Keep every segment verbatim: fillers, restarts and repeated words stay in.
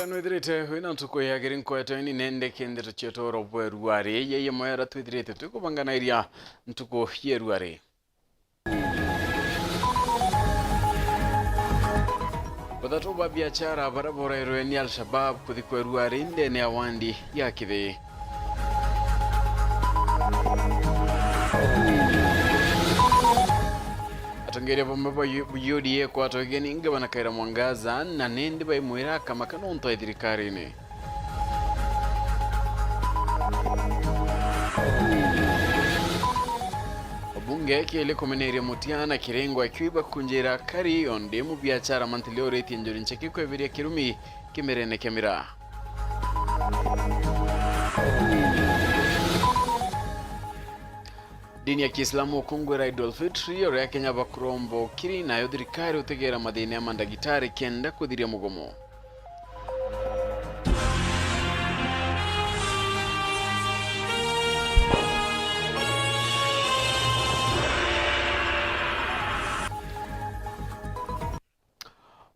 Nwithirite wina ntuku ya kiri nkwete ni nende ki ndeto cietu oro bweru ari. Yeye mwera twithirite twikubanganaria ntuku yeru ari. Bathatu ba biachara baria borairwe ni Al-Shabab kuthikwa iruari ndene ya wandi ya Kithi. Atongeria bamwe ba U D A kwatwa ugeni ngavana Kawira Mwangaza, na nindi baimwira akamaka nontu e thirikarine. Bunge kiri kumeneria Mutia na kiringo akiuga kunjira kari ondi mubiachara mantili uritie njuri ncheki kweberia kirumi kimerene kia miraa. Dini ya Kiislamu ukungwira Eid al-Fitri, uria Kenya bakuromba ukiri, nayo thirikari utegera mathina ya mandagitari kenda kuthiria mugomo.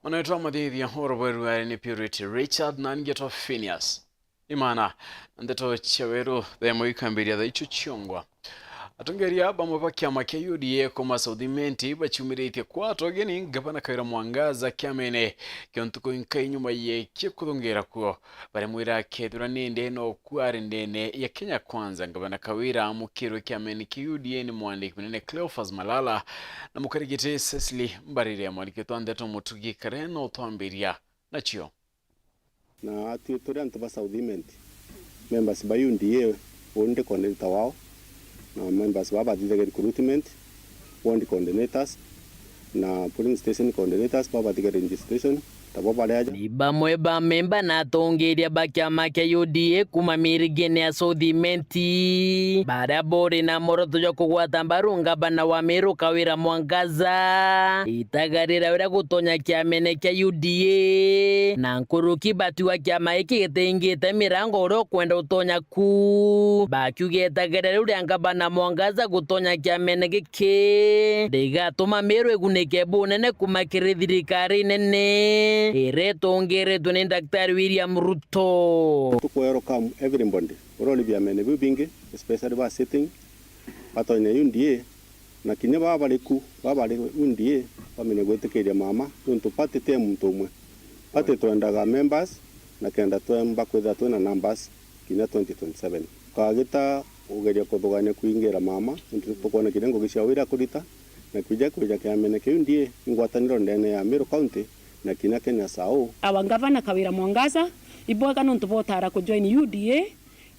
Manetwa mathithia oro bweru ari ni Purity Richard na ngeto Phineas. Imana, ndeto cia weru themo ikambiria thaa icio ciongwa. Atongeria bamwe ba kiama kia U D A kuma South Imenti baciumiritie kwatwa ugeni ngavana Kawira Mwangaza kiamene kio ntuku inkai nyuma yeki kuthungira kuo. Barimwira akethirwa nindi no kuari ndene ya Kenya Kwanza, ngavana Kawira amukirwe kiamene kia U D A ni mwandiki munene Cleophas Malala na mukarigiti Cecily Mbarire. Mwandiki twa ndeto Mutugi Karen utwambiria nacio. Na twi turi antu ba South Imenti, members ba U D A, uu ndi coordinator wao, na members baa bathithagia recruitment, ward coordinators, na polling station coordinators, baa bathiga registration, tabo bari aja. Ni bamwe ba memba na atongeria ba kiama kia U D A kuma mirigene ya South Imenti, baria bori na mworoto jwa kugwata mbaru ngavana wa Meru Kawira Mwangaza. Itagarira uria gutonya kiamene kia U D A, na nkuruki batiwa kiama giki gitingite mirango uria ukwenda utonya ku. Bakiuga itagarira riu ria ngavana Mwangaza gutonya kiamene giki rigatuma Meru igunike bunene kuma kiri thirikari nene iria itongeretwe ni Daktari William Ruto. To welcome everybody uria uri biamene biu bingi, especially ba sitting, batonye U D A. Na kinya baa bari ku, baa bari U D A, bamenye gwitikiria mama, nontu party ti ya muntu umwe. Party twendaga members, na kenda twemba kwithira twina numbers kinya twenty twenty-seven. Tukagita kugeria kuthugania kwingira mama, nontu tukwona kinya ngugi cia wira kurita, na kwija kwija kiamene kia U D A, ingwataniro ndene ya Meru County, na kinya Kenya Sau. Our Governor Kawira Mwangaza, ibwega nontu botara kujoin U D A,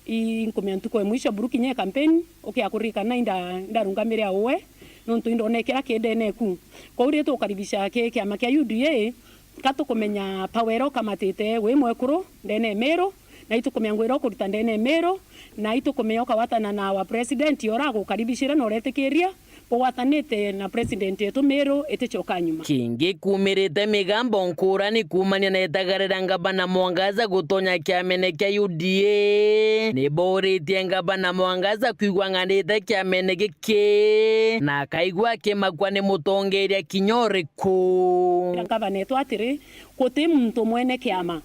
I nkumia ntuku ya mwisho buru kinya ya campaign, ukia kuririkana inda-, indarungamire a uwe, nontu indonekera kindene ku. Kwou ri tukaribisha ki kiama kia U D A, ka tukumenya power iria ukamatite wi mwekuru ndene ya Meru, na itukumenya ngugi iria ukurita ndene ya Meru, na itukumenya ukawatana na our president uria agukaribishire na uretikiria, bugwatanite na president yetu Meru iticoka nyuma. Kingi kumirite migambo nkurani kuumania na itagarira ngavana Mwangaza gutonya kiamene kia U D A. Ni buritie ngavana Mwangaza kwigua ng'andite kiamene giki, na akaigua akimakua ni mutongeria kinya uriku. Ngavana etu atiri, guti muntu mwene kiama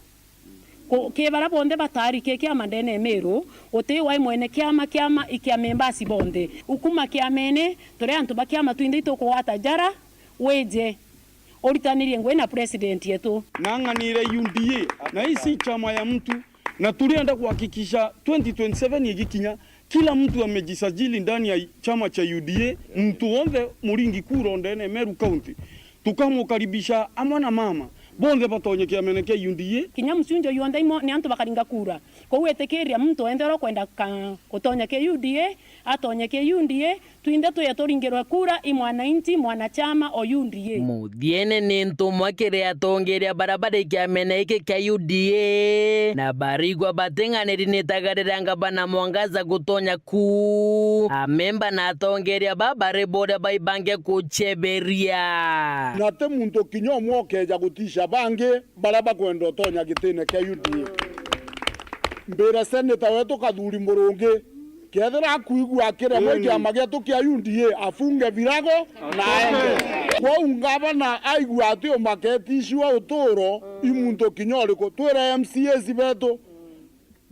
Ku-, ki baria bonthe batari ki kiama ndene ya Meru, guti wai mwene kiama, kiama i kia members bonthe. Ukuma kiamene, turi antu ba kiama twinthe itukugwata jara, wije uritanirie ngugi na president yetu. Nang'anire U D A, na hii si chama ya mtu, na tulienda kuhakikisha twenty twenty-seven igikinya, kila mtu amejisajili ndani ya chama cha U D A, mtu wonthe muringi kura ndene ya Meru County. Tukamukaribisha amwe na mama, bonthe batonye kiamene kia U D A. Kinya mucunjo yonthe imo ni antu bakaringa kura. Kou itikiria muntu wenthe uria ukwenda ka-, gutonya kia U D A, atonye kia U D A, twinthe tuye turingirwe kura i mwananchi, mwanachama o U D A. Muthiene ni ntumwa kiri atongeria baria bari kiamene giki kia U D A, na barigwa bating'aniri ni tagarira ngavana Mwangaza gutonya ku. Amemba na atongeria ba bari boria baibange kucheberia. Na ti muntu kinya umwe ukeja gutisha bangi baria bakwenda utonya gitine kia U D A. Mbire seneta wetu Kathuri Murungi, kethira akuigua akiremwa i kiama gietu kia U D A, afunge virago na aende. Kwou ngavana aigua ati umaketiciwa uturo, i muntu kinya uriku? Twire M C As betu,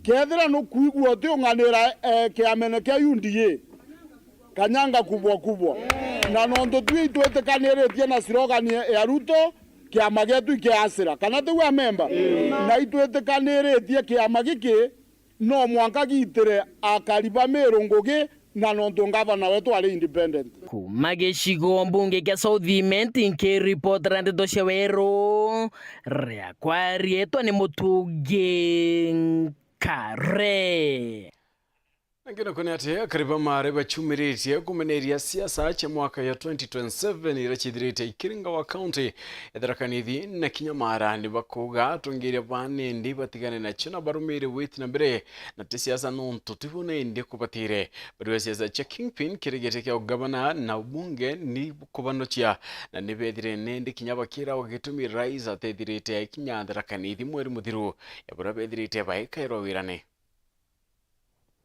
kethira nukwigua utiung'anira, eh, kiamene kia U D A, kanyanga kubwa kubwa. Na nontu twi itwitikaniritie na slogan ya Ruto, kiama gietu ikiasira, kana tiu amemba? Na itwitikaniritie kiama giki no mwanka giitire akari ba Meru ngugi, na nontu ngavana wetu ari independent. Kuuma gicigo mbunge kia South Imenti, nkiripotera ndeto cia Weru, riakwa riitwa ni Mutungi Nkare. Na ngi nuko ni ati akari ba Maara bachumiritie kumeneria siasa cia mwaka ya twenty twenty-seven iria cithirite ikiringa wa county ya Tharaka Nithi na kinya Maara ni bakuuga atongeria ba nindi batigane nacio na barumire witi na mbere na ti siasa nontu tibo nindi kubatire. Bari ba siasa cia kingpin kiri giti kia ugavana na ubunge ni kubanocia na ni bethire nindi kinya bakira gitumi rais atethirite kinya Tharaka Nithi mweri muthiru ya buria bethirite baikairwa wirane.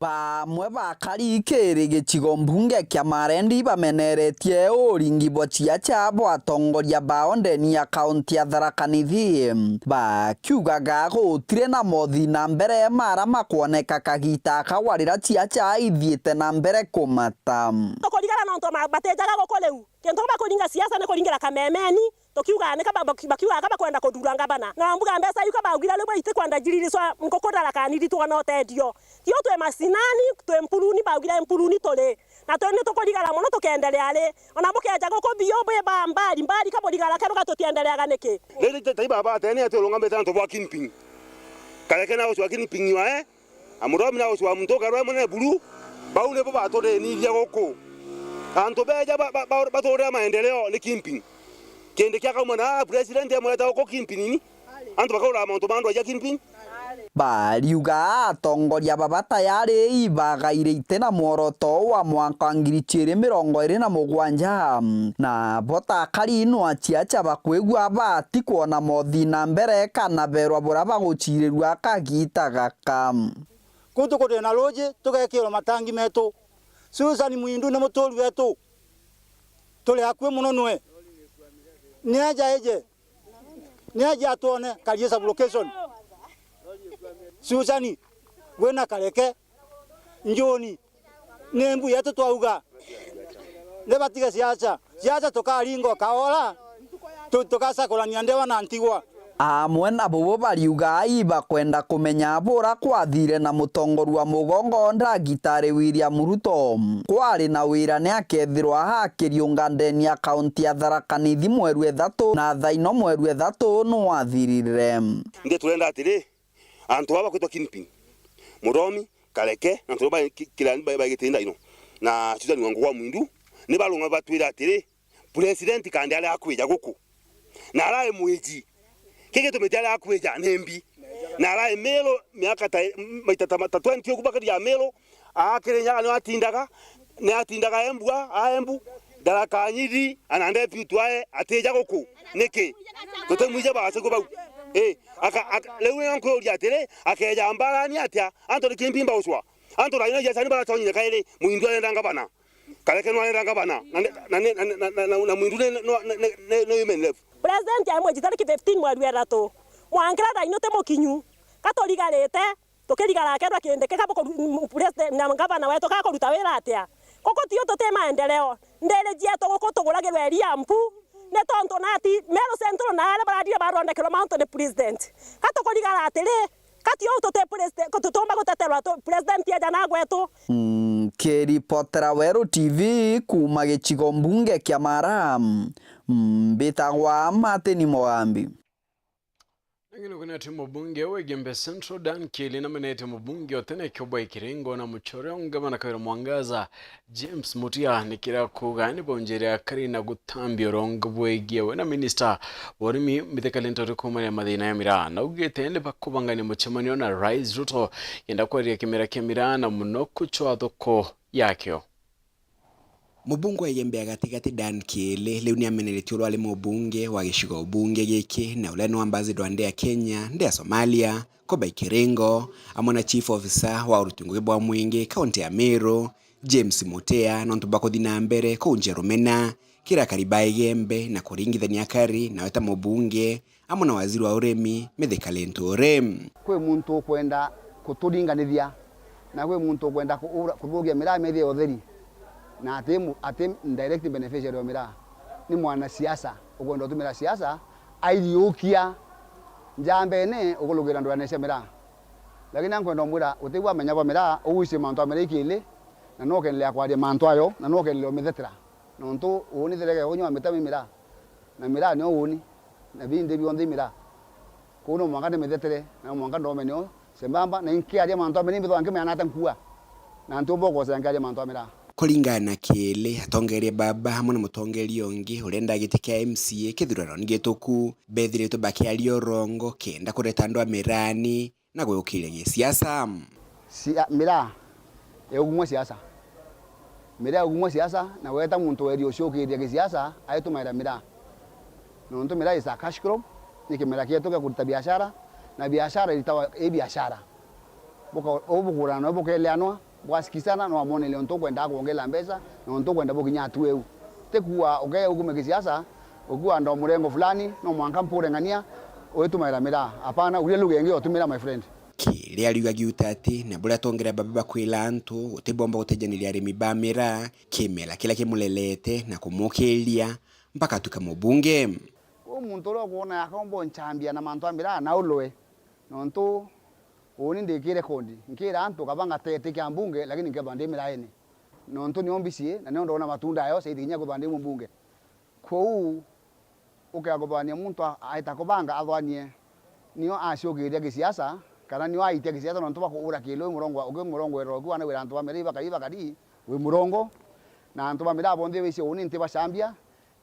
Bamwe bakari kiri gicigo mbunge kia Maara ni bameneretie uringi bwa ciaca bwa atongoria bao ndeni ya kaunti ya Tharaka Nithi, bakiugaga gutiri na mothi na mbere mara makwoneka kagita aka warira ciaca ithiite na mbere kumata. Tukurigara nontu ma-, batijaga guku riu. Kintu bakuringa siasa ni kuringira kamemeni, tukiugaga nika ba-, baki-, bakiugaga ka bakwenda kuthura ngavana. Na mbuga mbeca iu ka baugire riu itikwenda jiririswa nkuku Tharaka Nithi twona uteethio. Tio twi macinani, twi mpuruni, baugire mpuruni turi. Na twi ni tukurigara mono tukendelea ri? Ona bukeja guku biu bwi ba mbari, mbari ka burigara keru ga tutiendeleaga niki? Riu tai baba atene ati urungamite antu bwa kingpin. Kareke na ucio wa kingpin wae, Amuromi na ucio wa muntu ukarwa munene buru, bau nibo batuthinirie guku. Antu beja ba, ba, ba, baturira maendeleo ni kingpin. Kindi kia kauma na president emweta guku kingpin ni. Antu bakaura mauntu ma andu aja kingpin. Bariuga atongoria baba tayari ibagaire ite na mworoto wa mwaka wa ngiri ciiri mirongo iri na mugwanja, na bo ta akari no aciaca bakwigua bati kwona mothi na mbere kana berwa buria bagucirirua kagita gaka. Kuu tukuthina ruuji, tugekirwa matangi metu. Susan Mwindu ni mutuuri wetu. Turi akui mono nwe. Nieja eje. Nieja atwone Karie sub location. Susan, wina Kareke. Njuni, ni mbu yetu twauga. Ni batige siasa. Siasa tukaringa o kaora, tu-, tugacakurania ndewa na ntigwa. Amwe na bubu bariuga ibakwenda kumenya bura kwathire na mutongoria wa mugongo ndagitari William Ruto. Kwari na wira ni akethirwa akiriunga ndeni ya kaunti ya Tharaka Nithi mweru ithatu, na thaino mweru ithatu nwathirire. Ndi turenda atiri, antu baba bakwitwa kingpin, Muromi, Kareke, na antu ba ki-, kira ba, ba gitiri ndaino, na Susan Wangugwa Mwindu, ni barunga batwira atiri, President kandi ari akwija guku, na ara e mwiji. Ki gitumi ti ari akwija ni mbi, na ara e Meru miaka ta, maita ta, ta twenty ugu bakari ya Meru, Aa, Kirinyaga nio atindaga, ni atindaga Embu, a, a Embu, Tharaka Nithi, ana deputy wae atija guku. Niki? Tutimwije baciku bau. Ii, aka, aka, riu ni nkuuria atiri, akeja mbarani atia? Antu ni kimbi mbaucwa. Antu raina jacani baratonyire kairi, Mwindu arenda ngavana. Kareke no arenda ngavana. Na, na, na, na Mwindu ni, no, ni, ni, ni, ni women rep. President aimwiji tariki fifteen mweri wa ithatu. Mwangira thaino ti mukinyu. Katurigarite. Tukirigara akethwa Kindiki kaba kuru-, m-, president na ngavana wetu kakuruta wira atia? Guku tio tuti maendeleo. Ndiri cietu guku tuguragirwa iria mpu, ni tontu nati Meru Central na aria barathire bathondekerwa mauntu ni president. Ka tukurigara atiri, ka tio tuti president, tutiumba guteterwa tu-, president eja na gwetu? Mm, nkiripotera Weru T V kuuma gicigo mbunge kia Mara, mm, mbitagwa Martin Mugambi. Ningĩ nĩ kwĩna atĩ mũbunge wa Igembe Central Dan Kiili namenete mũbunge o tene Kĩũmba Ikiringo na mũcore wa ngavana Kawira Mwangaza James Mutia nĩ kĩrĩa kuuga nĩ baunjĩre akari na gũtambia ũrongo bwegiĩ we na minista wa ũrĩmi Mithika Linturi kuumania mathĩna ya miraa. Naugĩte nĩ bakũbangania mũcemanio na Rais Ruto yenda kwarĩria kĩmera kĩa miraa na mũno kũcwa thoko yakĩo. Mũbunge wa Igembe ya Gatigati Dan Kiili riu ni ameneretie uria wari mubunge wa gicigo bunge giki na uria ni ambassador wa nthi ya Kenya, nthi ya Somalia, Kĩũmba Ikiringo, amwe na chief officer wa uruti ngugi bwa mwingi kaunti ya Meru, James Mutia, nontu bwa kuthi na mbere kuunjia rumena kiri akari ba Igembe na kuringithania akari nawe ta mubunge amwe na waziri wa urimi Mithika Linturi. Kwi muntu ukwenda kuturinganithia, na kwi muntu ukwenda kuura-, kuthukia miraa methie utheri, na ati mu-, ati direct beneficiary wa miraa. Ni mwanasiasa ukwenda utumira siasa airiukia njambene ukulukira ndwene cia miraa. Lakini ankwenda umwira, utigwa amenya bwa miraa, ugucie mantu a miraa ikili, na no ukendelea kwaria mantu ayo, na no ukendelea umithetera. Nontu uuni thireke unywa mitami miraa, na miraa nio uuni, na bindi bionthe i miraa. Kwou no mwanka ndimethetere, na no mwanka ndome nio sembamba, na inkiaria mantu ameni mbithwa nkimenya nata nkua, na ntiumba ukosa nkiaria mantu a miraa. Kuringana na Kiili, atongeria baba amwe na mutongeria ungi urenda giti kia M C A kithurano gituku, bethiritwe bakiaria urongo kenda kureta andu a miraani na gwiukiria gisiasa. Sia-, miraa eugumwa siasa. Miraa eugumwa siasa, na weta muntu weri uciukiria gisiasa, aitumaira miraa. Nontu miraa is a cash crop, ni kimera kietu gia kurita biashara, na biashara iritawa i biashara. Buka-, uu bukugurana nao bukeleanwa, bwasikizana, no amwonele untu ukwendaa kwongela mbeca, na untu ukwenda bukinya atu eu. Ti kuuga ukeegume kisiasa, ukiuga ndo murengo fulani, no mwanka mpure ng'ania, uitumaira miraa. Apana, uria lugha ingi utumira, my friend. Kiria ariuga giuta ati na buria atongeria baba bakwira antu guti bomba gutejaniria arimi ba miraa, kimera kiria kimulelete na kumukiria mpaka atuika mubunge. Uu muntu uria ukwona akaumba unchambia na mantu a miraa na ulwe, nontu uuni ndikire kondi, nkira antu kaba ngatete kia mbunge, lakini nkethwa ndi miraene. Nontu nio mbicie, na nio ndona matunda yayo, saidi kinya kwithwa ndi mubunge. Kwou, ukea kuthwania muntu a-, aita kubanga athwanie, nio aciukiria gisiasa, kana nio aitia gisiasa nontu bwa kuura kilu wi murongo, uki murongo wira ukiu wana wira antu ba miraa ibakari ibakari, wi murongo, na antu ba miraa bonthe baicie uuni ntibacambia,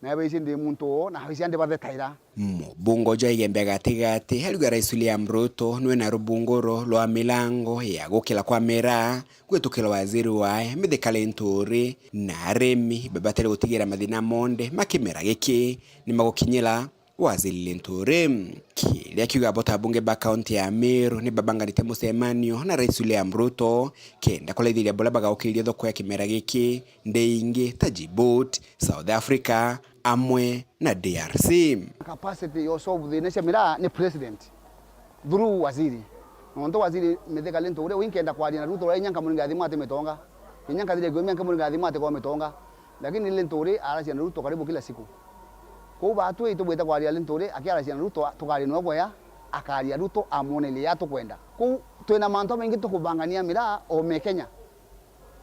na baicie ndi muntu oo, na baicie ndibathetaira. Mubunge uju wa Igembe gatigati, ariuga Rais William Ruto niwe na rubunguro rwa milango ya gukira kwa miraa, gwitukira waziri wae Mithika Linturi, na arimi babatari gutigira mathina monthe ma kimera giki ni magukinyira waziri Linturi. Kiria kiuga abo ta abunge ba kaunti ya Meru ni babanganite mucemanio na Rais William Ruto kenda kuraithiria buria bagaukiria thoko ya kimera giki nthi ingi ta Djibouti, South Africa, amwe na D R C. Capacity ya solve thina cia miraa ni president through waziri. Nontu waziri Mithika Linturi uria winkenda kwaria na Ruto, uria inya nkamuringa thimu ati mitonga. Inya nkathire kiumia nkamuringa thimu ati kwa mitonga. Lakini Linturi aracia na Ruto karibu kila siku. Kwou batwi itubwite kwaria Linturi, akiaracia na Ruto, tukaria nwe bwea, akaria Ruto, amwoneria ya tukwenda. Kwou twina mantu jamaingi tukubangania miraa o me Kenya.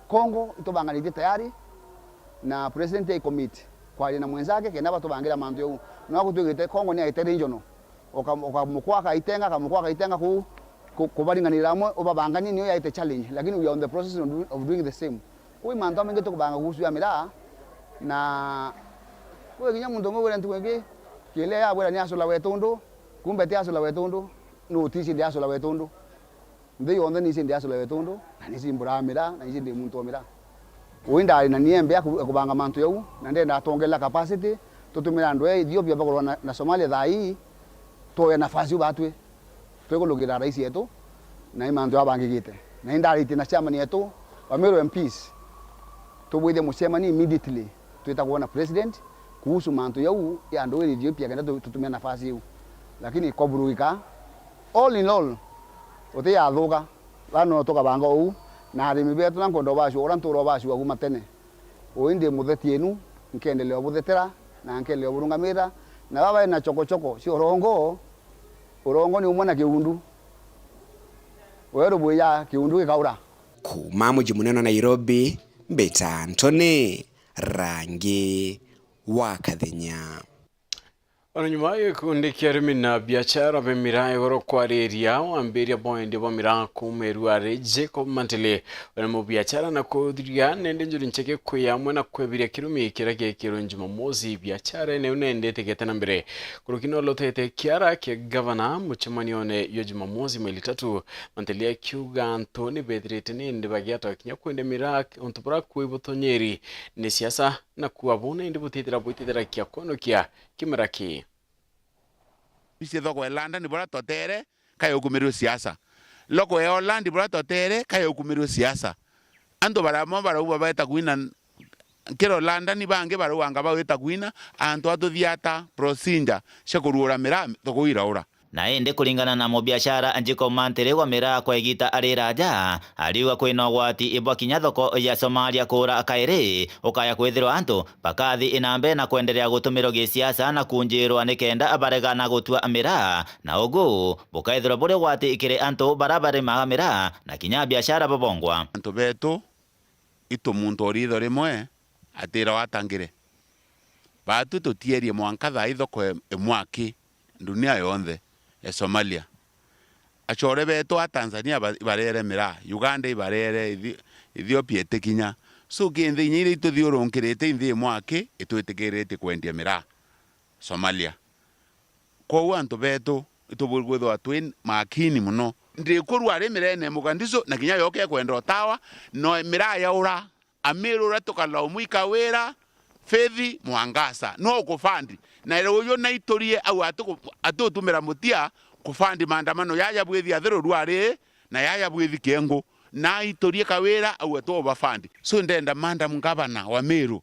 Congo itubanganitie tayari, na president ai commit kwaria na mwenzake kenda batubangira mantu jau. No gutwigite Congo ni aite regional. Uka-, ukamukwa akaitenga, akamukwa akaitenga kuu, ku-, kubaringanira amwe, ubabanganie niyo yaite challenge, lakini we are on the process of doing, of doing the same. Kwi mantu jamaingi tukubanga kuhusu ya miraa, na kwi kinya muntu umwe wira ntuku ingi, kiria yabwira ni asula wetundu, kumbe ti asula wetundu, no tisi ndi asula wetundu. Nthi yonthe nisi ndi asula wetundu, na nisi mburaa miraa, na nisi ndi muntu wa miraa. Ui ndari na niembe ya ku-, ya kubanga mantu jau, na ndenda atongerera capacity, tutumire andu a Ethiopia bakorwa na, na Somalia thaa ii, tuoya nafasi u batwi. Twikulukira rais yetu, na i mantu jabangigite. Na indaritie na chairman yetu, wa Meru M Ps, tubwithie mucemani immediately, twita kwona president, kuhusu mantu jau ya andu iri Ethiopia, kenda tu-, tutumia nafasi iu. Lakini kwavurugika, all in all, uti yathuka, bano tukabanga uu, na arimi betu na nkwenda ubacua, uria ntura ubacua kuma tene. Ui ndi mutheti enu, nkendelea ubuthetera, na nkendelea uburungamira, na baba ena chokochoko cia urongo, urongo ni umwe na kiundu. Weru bwija kiundu gikaura. Kuuma muji munene wa Nairobi, mbita Anthony Rangi wa Kathenya. Ona nyuma ya gikundi kia arimi na biashara be miraa igoro kwariria wambiria bwa wendia bwa miraa kuuma Iruari, Jacob Mantili, uri mubiashara na kuthiria nende njuri ncheke kwi amwe na kwebiria kirumi kiria giekirwe Jumamosi biashara ene iu nende itigete na mbere. Kuruki no lutete kiara kia gavana mucemanione jwa Jumamosi maili tatu, Mantili akiuga antu ni bethirite nindi bagiatwa kinya kwendia miraa untu buria kwi butonyeri ni siasa, na kuuga buna indi butithira bwitithira kia kwonokia kimera ki. Bici thoko ya London buria totere, kayaukumirwe siasa. Loko ya Holland buria totere, kayaukumirwe siasa. Antu baramo barauga baeta kwina Nkiro London bangi barauga anga bawita kwina, antu atuthiata procedure cia kuruura miraa, thoko iraura. Na indi kuringana na mubiashara Jacob Mantiri wa miraa kwa igita riraja, ariuga kwina ugwati bwa kinya thoko ya Somalia kuura kairi, ukaya kwithirwa antu bakathi na mbere na kwenderea gutumirwa gisiasa na kunjirwa nikenda barega na gutua miraa, na ugu bukaithirwa buri ugwati kiri antu bara barimaga miraa na kinya biashara bobongwa. Antu betu itu muntu o riitho rimwe atira watangire. Baatu tutierie mwanka thaa ithoko e-, imwe aki ndunia yonthe e Somalia. Achore betu a Tanzania ba-, ibareere miraa, Uganda ibareere, Ethi-, Ethiopia itikinya. So, kinthi inya iria ituthiurunkirite inthi imwe aki itwitikiritie kwendia miraa Somalia. Kwou antu betu, itubwiri kwithirwa twi makini mono. Ndikurua ari mirene Mogadishu, na kinya yoke ekwenda utawa, no miraa yaura, Amiru uria tukalaumu ikawira, Faith Mwangasa, no ukufandi. Na uyu naiturie au atuku-, atutumira mutia kufandi maandamano yaya bwithi athiru ruari, na yaya bwithi kiengu. Na aiturie kawira au atu ubafandi. So ndenda Madam Governor wa Miru,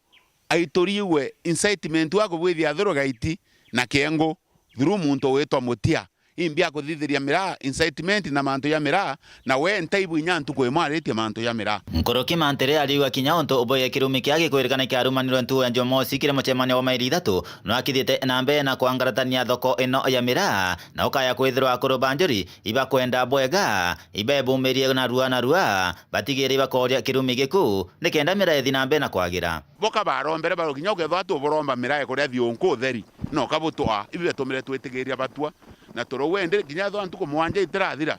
aituriwe incitement wa kubwithia thuru gaiti na kiengu through muntu witwa Mutia. Imbi akuthithiria miraa, incitement na mantu ya miraa, na we ntaibu inya ntuku imwe aritie mantu ya miraa. Nkuruki Mantiri ariuga kinya untu ubwege kirumi kia gikwirikana kiarumanirwe ntuku ya Jumamosi kiri mucemanio wa mairi ithatu, no akithiite na mbere na kwangaratania thoko ino ya miraa, na ukaya kwithirwa akuru ba njuri ibakwenda bwega, ibebumirie narua narua, batigire ibakoria kirumi giku, nikenda miraa ithi na mbere na kwagira. Boka barombere baru kinya ukethwa atuburomba miraa ikuria thiunku utheri, no kabutwa, ibi betumire twitigiria batua, na turauga indi kinya ethwa ntuku mwanja itirathira,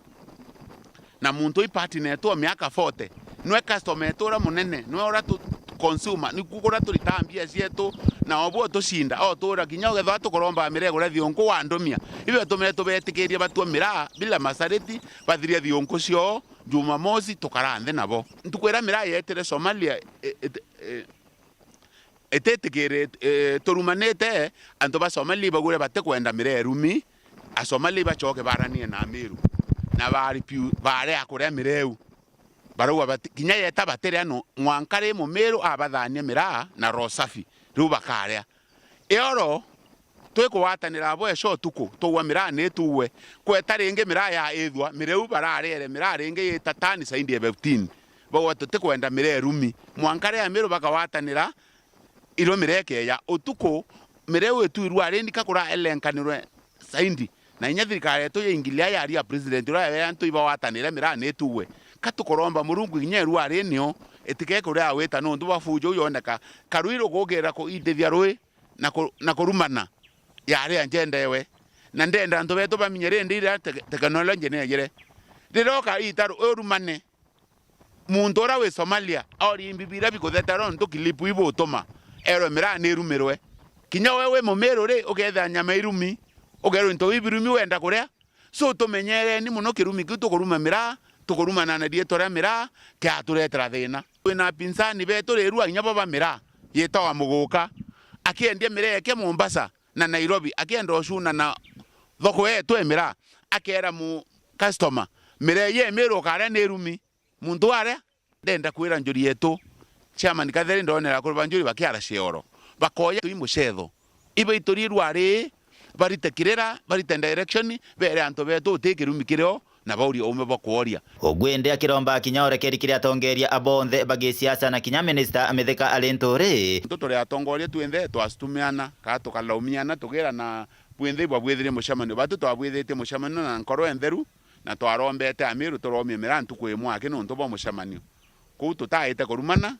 na muntu ui partner yetu o miaka forty, nwe customer yetu uria munene, nwe uria tu, tu consumer, niku kuria turitaga mbia cietu, na obu otucinda, otura kinya ukethwa tukuromba miraa ikuria thiunku wandumia, ibi betumire tubetikirie batua miraa bila masharti, bathirie thiunku cioo, Jumamosi tukara nthi nabo. Ntuku iria miraa yetire Somalia, e, e, e, ititikirite, e, turumanite, antu ba Somalia ibauire batikwenda miraa irumi, Asomalia ibacoke baranie na Amiru, na baripiu-, barea kuria miraa iu. Barauga bati-, kinya yeta batiria no, mwanka ri Mumiru abathanie miraa na roho safi, riu bakaria. Ioro, twikugwatanira abo eco utuku, twaua miraa ni tuue. Kweta ringi miraa ya ithua, miraa iu barariere, miraa ringi yita tani zaidi ya fifteen. Bauga tutikwenda miraa irumi. Mwanka ria Amiru bakagwatanira, iro miraa ikeeja. Utuku, miraa iu ituirua ari ndika kuraelenkanirwe zaidi. Na inya thirikari yetu yaingilia yaria president uria yawe antu ibagwatanire miraa ni tuue. Ka tukuromba Murungu kinya irua ri nio, itike kuria wita nontu bwa fujo iu yoneka. Karui rugugira kuitithia rui na ku-, na kurumana, yari anjendewe. Na ndenda antu betu bamenye rindi iria te-, teknoloji ni yajire. Riroka ita ru-, urumane. Muntu uria wi Somalia, aorie imbi biria bikutheta nontu kilipu ibutuma, erwe miraa ni irumirwe. Kinya we wi Mumiru ri, ukethira nyama irumi, ukerwa into biu birumi wenda kuria, So, tumenyereni mono kirumi kiu tukuruma miraa, tukurumana na riitwa ria miraa, kiaturetera thina. Twina apinzani betu riu a inya bo ba miraa, yitawa Muguka, akiendia miraa yake Mombasa na Nairobi, akienda ucuna na thoko yetu e miraa, akera mu customer, miraa ii e Miru ukaria ni irumi. Muntu aria, ndenda kwira njuri yetu, Chairman Katheri, ndonera kuri ba njuri bakiara cioro. Bakoya tui mucetho. Ibaiturie rwari, barite kirira, barite direction, bere antu betu uti kirumi kirio, na baurie ume bwa kworia. Ugwende akiromba kinya urekeri kiri atongeria abonthe ba gisiasa na kinya minista Mithika ari Nturi. Ntu turi atongoria twinthe, twacitumiana, kaa tukalaumiana, tukirana bwinthe ibwa bwithirie mucemanio. Batu twabwithitie mucemanio na nkoro entheru, na twarombete Amiru turomie miraa ntuku imwe aki nontu bwa mucemanio. Kuu tutaite kurumana,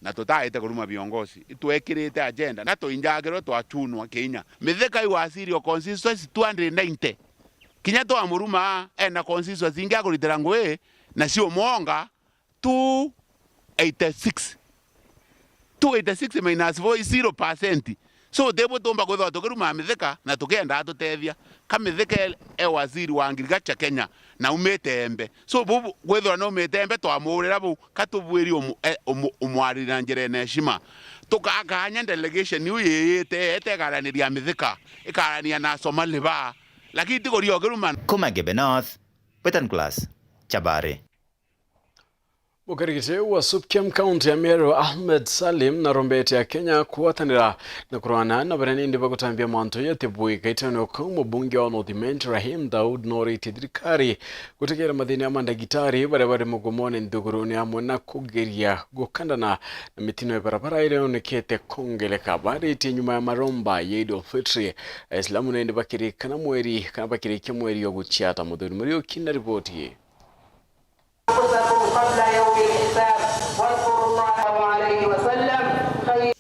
na tutaite kuruma viongozi. Itwekirite agenda, na tuinjagirwe twachunwa kinya. Mithika i waziri o constituency two hundred ninety. Kinya twamuruma, ena constituency ingi akuritira ngui, na ciumwonga, two eighty-six. Two eighty-six minus four is zero percent. So, tibwo tumba kwithirwa tukirumaa Mithika na tukienda atutethia. Ka Mithika e, e waziri wa agriculture Kenya, na umite Embe. So, bu, bu, kwithirwa ni umite Embe, twamuurira bu, ka tubwiri umu, e, umu, umwariri na njira ina heshima. Tukakanya delegation iu yiyite, ete ikaraniria Mithika, ikarania na Somali ba. Lakini ti kuria ukirumana. Kuma Gebe North, Britain Class, Chabari. Mukarigiti wa SUPKEM kaunti ya Meru, Ahmed Salim, narombete Akenya kugwatanira na kurwana na baria nindi bagutambia mantu ya tibui. Gaitano kau, mubunge wa North Imenti Rahim Daud norite thirikari gutegera mathina ya mandagitari baria bari mugomone nthigurune, amwe na kugeria gukandana na mitino ya barabara iria yonekete kwongereka. Baritie nyuma ya maromba ya Eid al-Fitri, Aislamu nindi bakirikana mweri, kana bakirikia mweri wa guciata. Muthuri Muriuki na riboti ii. أنفسكم قبل يوم الحساب، واذكروا الله عليه وسلم خير.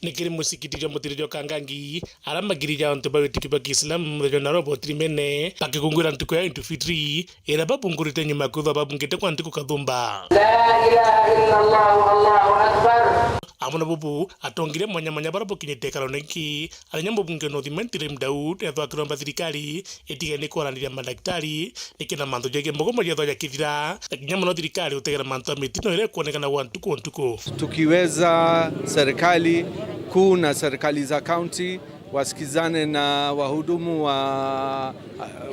Ni kiri musikiti jwa Mutiririo Kangangi, aria magiri ja antu ba witikio bwa Kiislamu muthenya na robo tirimene, bakikungwira ntuku ya Eid Fitri, iria babungurite nyuma ya kwithwa babungite kwa ntuku kathumba. لا إله إلا الله، الله أكبر. Amwe na bubu, atongire mwanya mwanya baria bukinyite ikarone giki, ari kinya mubunge North Imenti Rahim Daud, ethwa akiromba thirikari itige ni kwaraniria mandagitari, nikenda mantu jegie mugomo jethwa jakithira, na kinya mono thirikari gutegera mantu ya mitino iria ikwonekana gwa ntuku o ntuku. Tukiweza serikali kuu na serikali za kaunti wasikizane na wahudumu wa,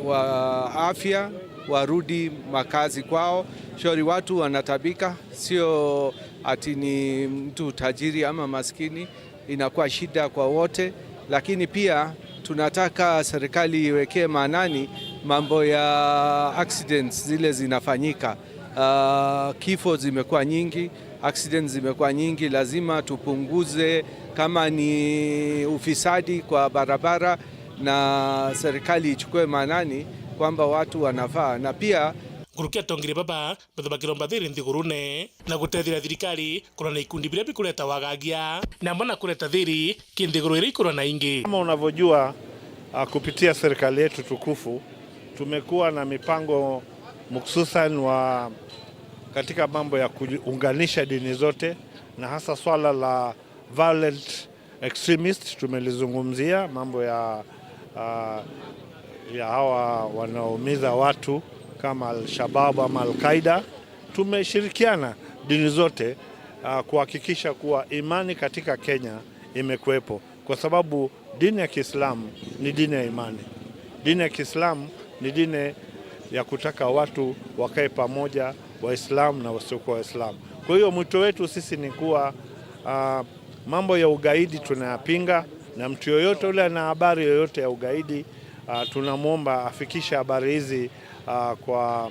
wa afya, warudi makazi kwao. Shauri watu wanatabika, sio ati ni mtu tajiri ama maskini. Inakuwa shida kwa wote, lakini pia tunataka serikali iwekee maanani mambo ya accidents zile zinafanyika. Ah, kifo zimekuwa nyingi, accidents zimekuwa nyingi, lazima tupunguze. Kama ni ufisadi kwa barabara, na serikali ichukue maanani kwamba watu wanafaa, na pia nkuruki atongire baba, bethwa bakiromba thiri nthigurune na gutethira thirikari kurana na ikundi biria bikureta wagagia, na amwe na kureta thiri ki nthiguru iria ikurana na ingi. Kama unavyojua, ah, kupitia serikali yetu tukufu, tumekuwa na mipango muksusan wa katika mambo ya kuunganisha dini zote, na hasa swala la violent extremist tumelizungumzia, mambo ya, ah, ya hawa wanaoumiza watu kama Al-Shabaab ama Al-Qaeda. Tumeshirikiana dini zote, ah, kuhakikisha kuwa imani katika Kenya imekuwepo, kwa sababu dini ya Kiislamu ni dini ya imani. Dini ya Kiislamu ni dini ya kutaka watu wakae pamoja, Waislamu na wasiokuwa Waislamu. Kwa hiyo mwito wetu sisi ni kuwa, ah, mambo ya ugaidi tunayapinga, na mtu yoyote ule ana habari yoyote ya ugaidi, ah, tunamwomba afikishe habari hizi, ah, kwa,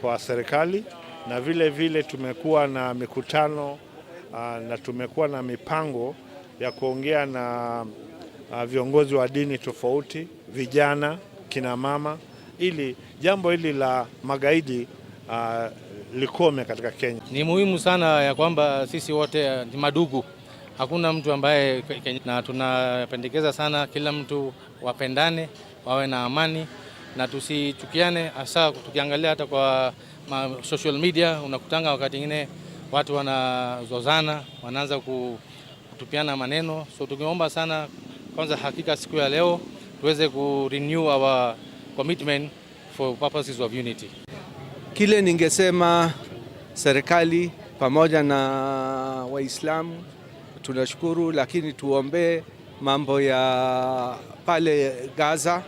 kwa serikali, na vile vile tumekuwa na mikutano, ah, na tumekuwa na mipango ya kuongea na, ah, viongozi wa dini tofauti, vijana, kina mama, ili jambo hili la magaidi, ah, likome katika Kenya. Ni muhimu sana ya kwamba sisi wote, ah, ni madugu. Hakuna mtu ambaye ke-, Kenya, na tunapendekeza sana kila mtu wapendane, wawe na amani, na tusichukiane, hasa tukiangalia hata kwa ma-, social media, unakutanga wakati mwingine watu wanazozana, wanaanza ku-, kutupiana maneno. So tukiomba sana, kwanza hakika siku ya leo tuweze ku renew our commitment for purposes of unity. Kile ningesema, serikali pamoja na Waislamu tunashukuru, lakini tuombee mambo ya pale Gaza.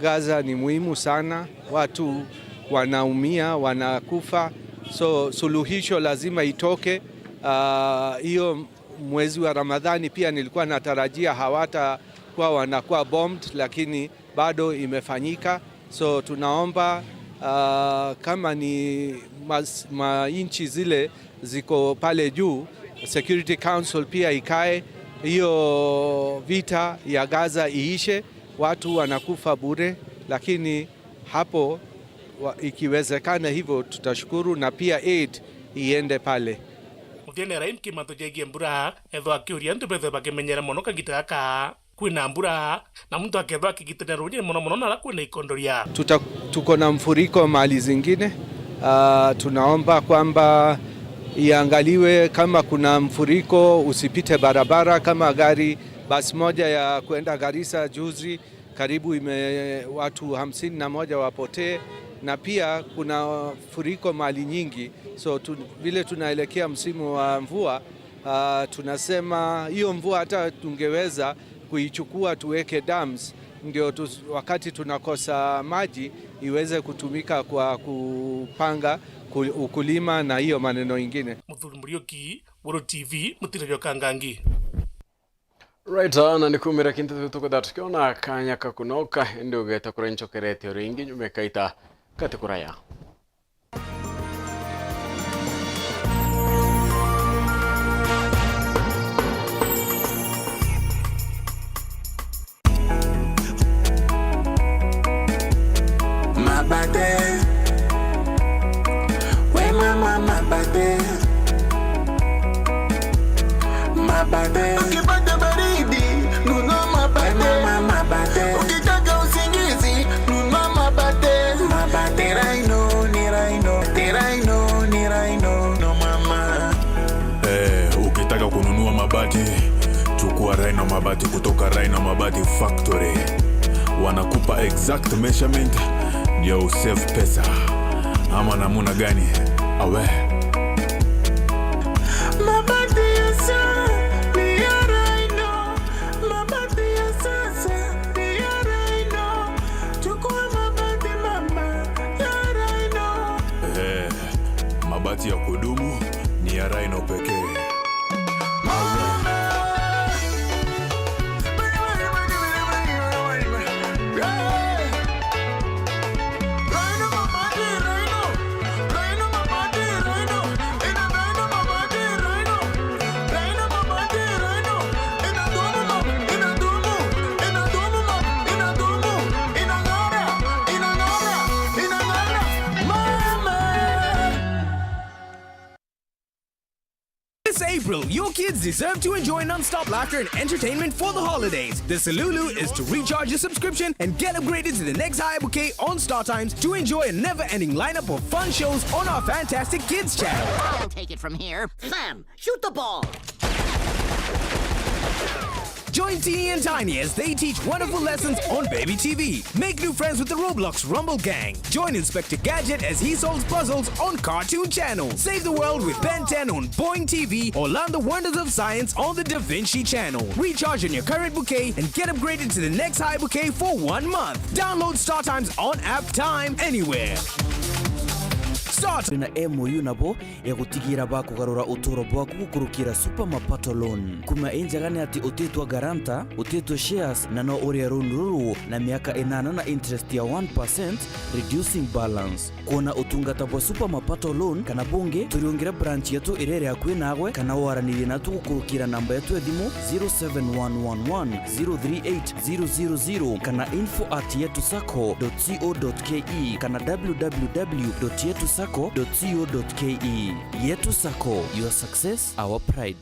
Gaza ni muhimu sana, watu wanaumia, wanakufa, so suluhisho lazima itoke. Ah, hiyo mwezi wa Ramadhani pia nilikuwa natarajia hawatakuwa wanakuwa bombed, lakini bado imefanyika. So tunaomba, ah, kama ni mas-, mainchi zile ziko pale juu, Security Council pia ikae, hiyo vita ya Gaza iishe, watu wanakufa bure, lakini hapo wa-, ikiwezekana hivyo tutashukuru, na pia aid iende pale. Muthiene Rahim kimantu jegie mbura, ethwa akiuria antu bethwe bakimenyera mono kagita gaka kwina mbura, na muntu akethwa akigitania ruuji mono mono nara kwina ikondoria. Tuta-, tuko na mfuriko mahali zingine. Ah, tunaomba kwamba iangaliwe, kama kuna mfuriko, usipite barabara. Kama gari, basi moja ya kwenda Garissa juzi, karibu ime-, watu hamsini na moja wapotee, na pia kuna furiko mahali nyingi. So tu-, vile tunaelekea msimu wa mvua, ah, tunasema hiyo mvua hata tungeweza kuichukua tuweke dams, ndio tu-, wakati tunakosa maji iweze kutumika kwa kupanga ku-, ukulima na hiyo maneno ingine. Muthuri Muriuki, Weru T V, Mutiro Bioka Ngangi. Right, ah, na nikumira kintu tukwenda tukiona kanya kakunoka, indi ugeta kuria nchokerete o ringi nyuma ikaita kati kuraya. Mabate. We mama, mabate. Mabate. Ukipata baridi, nunua mabate. We mama, mabate. Ukitaka usingizi, nunua mabate. Mabate. Ni Rhino, ni Rhino. Ni Rhino, ni Rhino. No mama. Eh, ukitaka kununua mabati, chukua Rhino Mabati kutoka Rhino Mabati Factory. Wanakupa exact measurement ndio usave pesa. Ama namuna gani? Awe. Mabati ya sa-, ni ya Rhino. Mabati ya sasa ni ya Rhino. Chukua mabati mama ya Rhino. Eh. Mabati ya kudumu ni ya Rhino pekee. This April, your kids deserve to enjoy non-stop laughter and entertainment for the holidays. The Salulu is to recharge your subscription and get upgraded to the next higher bouquet on StarTimes to enjoy a never-ending lineup of fun shows on our fantastic kids channel. I'll take it from here. Sam, shoot the ball. Join Teeny and Tiny as they teach wonderful lessons on Baby T V. Make new friends with the Roblox Rumble Gang. Join Inspector Gadget as he solves puzzles on Cartoon Channel. Save the world with Ben ten on Boing T V or learn the wonders of science on the Da Vinci Channel. Recharge on your current bouquet and get upgraded to the next high bouquet for one month. Download StarTimes on app time anywhere. Start. Twina M O U nabo ya gutigira bakugarura uturo bwaku gukurukira Super Mapato Loan. Kuma injaga ni ati utitwa guarantor, utitwa shares, na no urie loan ruru na miaka inana na interest ya one percent, reducing balance. Kwona utungata bwa Super Mapato Loan kana bungi, turiungire branch yetu iria iri akui nagwe, kana waranirie natu gukurukira namba yetu ya thimu zero seven one one one zero three eight zero zero zero kana info at yetu sacco dot co dot ke kana w w w dot yetu sacco dot co dot ke. Yetu Sacco, your success, our pride.